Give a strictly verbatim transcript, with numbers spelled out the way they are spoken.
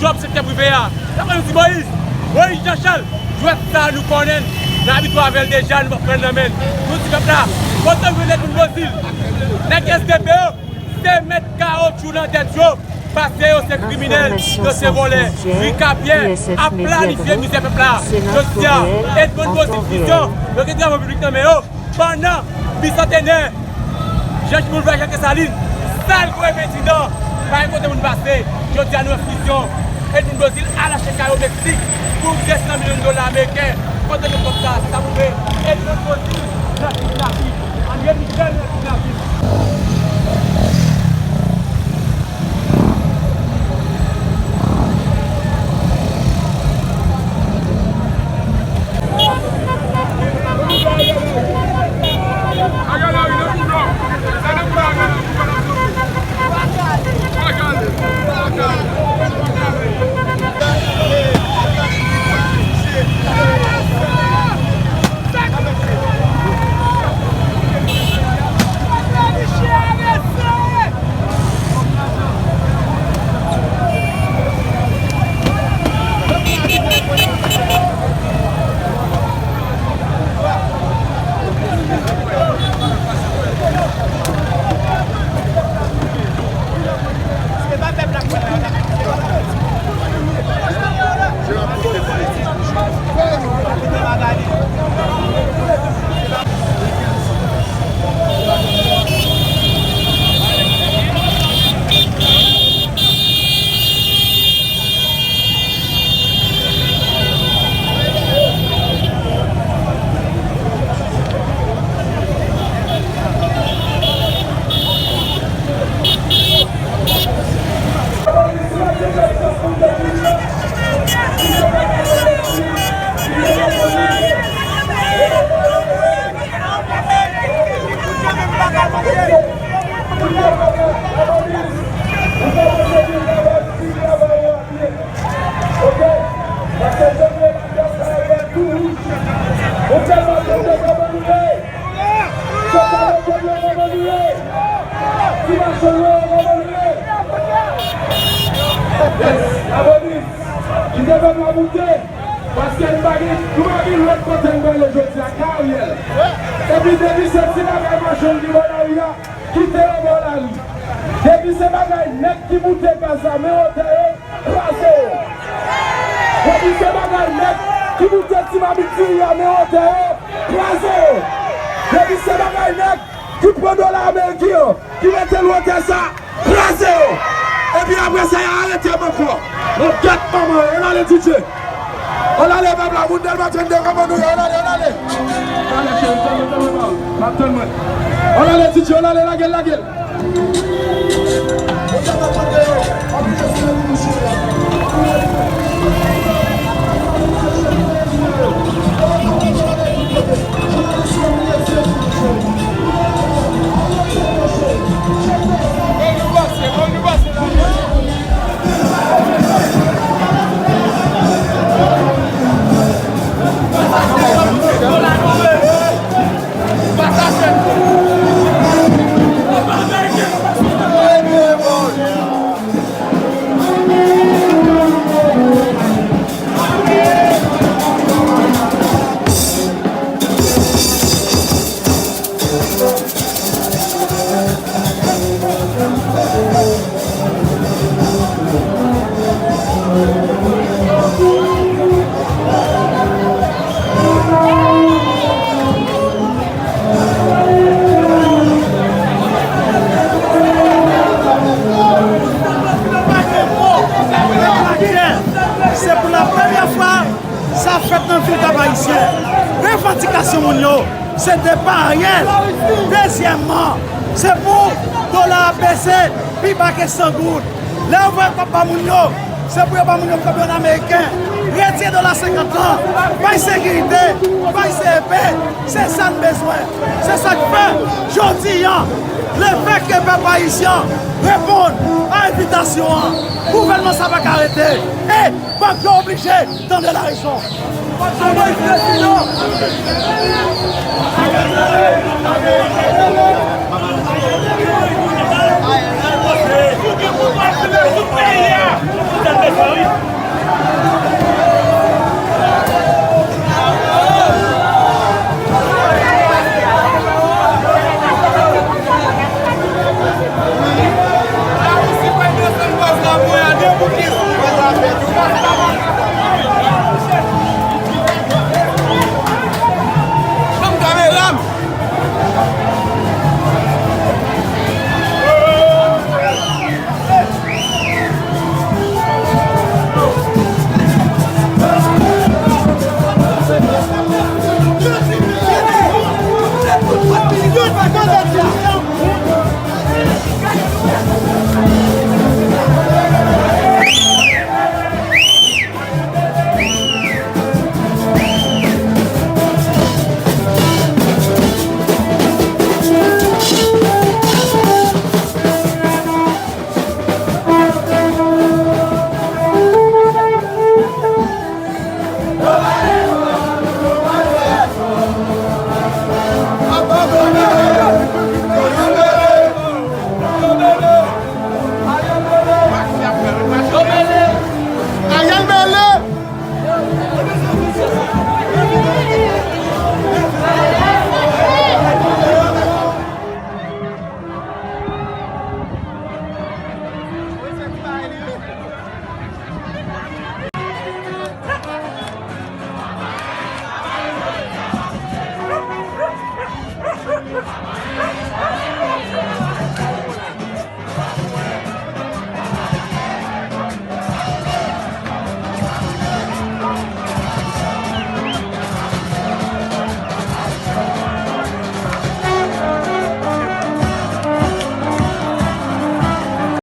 djòb sektè prive a. Sa fè nou di Moyiz, Moyiz Jan Chal, jwèt sa nou konnen l, n abitye avè l deja, nou p ap pran l nan men l. Nou di pèp la, kote w jwenn Edmonde Beauzile? Nèg S D P yo, se mèt kawotchou nan tèt yo, paske yo se kriminèl, yo se vòlè. Ricapyè ap planifye mizè pèp la. Jodi a, Edmonde Beauzile Fiston, yo gen travay piblik nan men yo. Pandan bisantenè Jean Boulevard Jean Dessalines, sal gwo envestidan, pa gen kote moun pase. Jodi a nou wè Fiston, Edmonde Beauzile al achte kay o Meksik pou de san milyon dola ameriken. Kote ke kòb sa, sa pou fè Edmonde Beauzile nan kidnapin. Ann remize l nan kidnapin. Yes, Lapolis, kite pèp la moute, paske n pa gen, nou pa gen lòt kote n prale jodi a, ka Ariel. Epi depi se ti bagay machann ki bò lari a, kite yo bò lari. Depi se bagay nèg ki moute gaz la, men wotè yo, kraze yo. Depi se bagay nèg ki moute ti mamit diri a, men wotè yo, kraze yo. Depi se bagay nèg ki pran dola ameriken an, ki mete l wotè sa, kraze yo. Epi apre sa, y a arete m ankò. Bon, gèt manman, ann ale D J. Ann ale, pèp la, moun Dèlma trannde, kòman nou ye? Ann ale, ann ale. Ann ale, cheri, tann mwen, tann mwen, pa, pa tann mwen. Ann ale, D J, ann ale, lage l, lage l. Se pou la premyè fwa sa fèt nan vil Kap Ayisyen. Revandikasyon moun yo, se depa Ariel. Dezyèmman, se pou dola a bese pi ba ke san goud. Lè yo voye kòb ba moun yo, se pou yo ba moun yo kòb yo an ameriken. Retire dola senkant lan, bay sekirite, bay C E P, se sa n bezwen. Se sa k fè, jodi a, lefètke pèp ayisyen reponn a envitasyon an, gouvènman sa pa ka rete. E bank yo oblije tande larezon.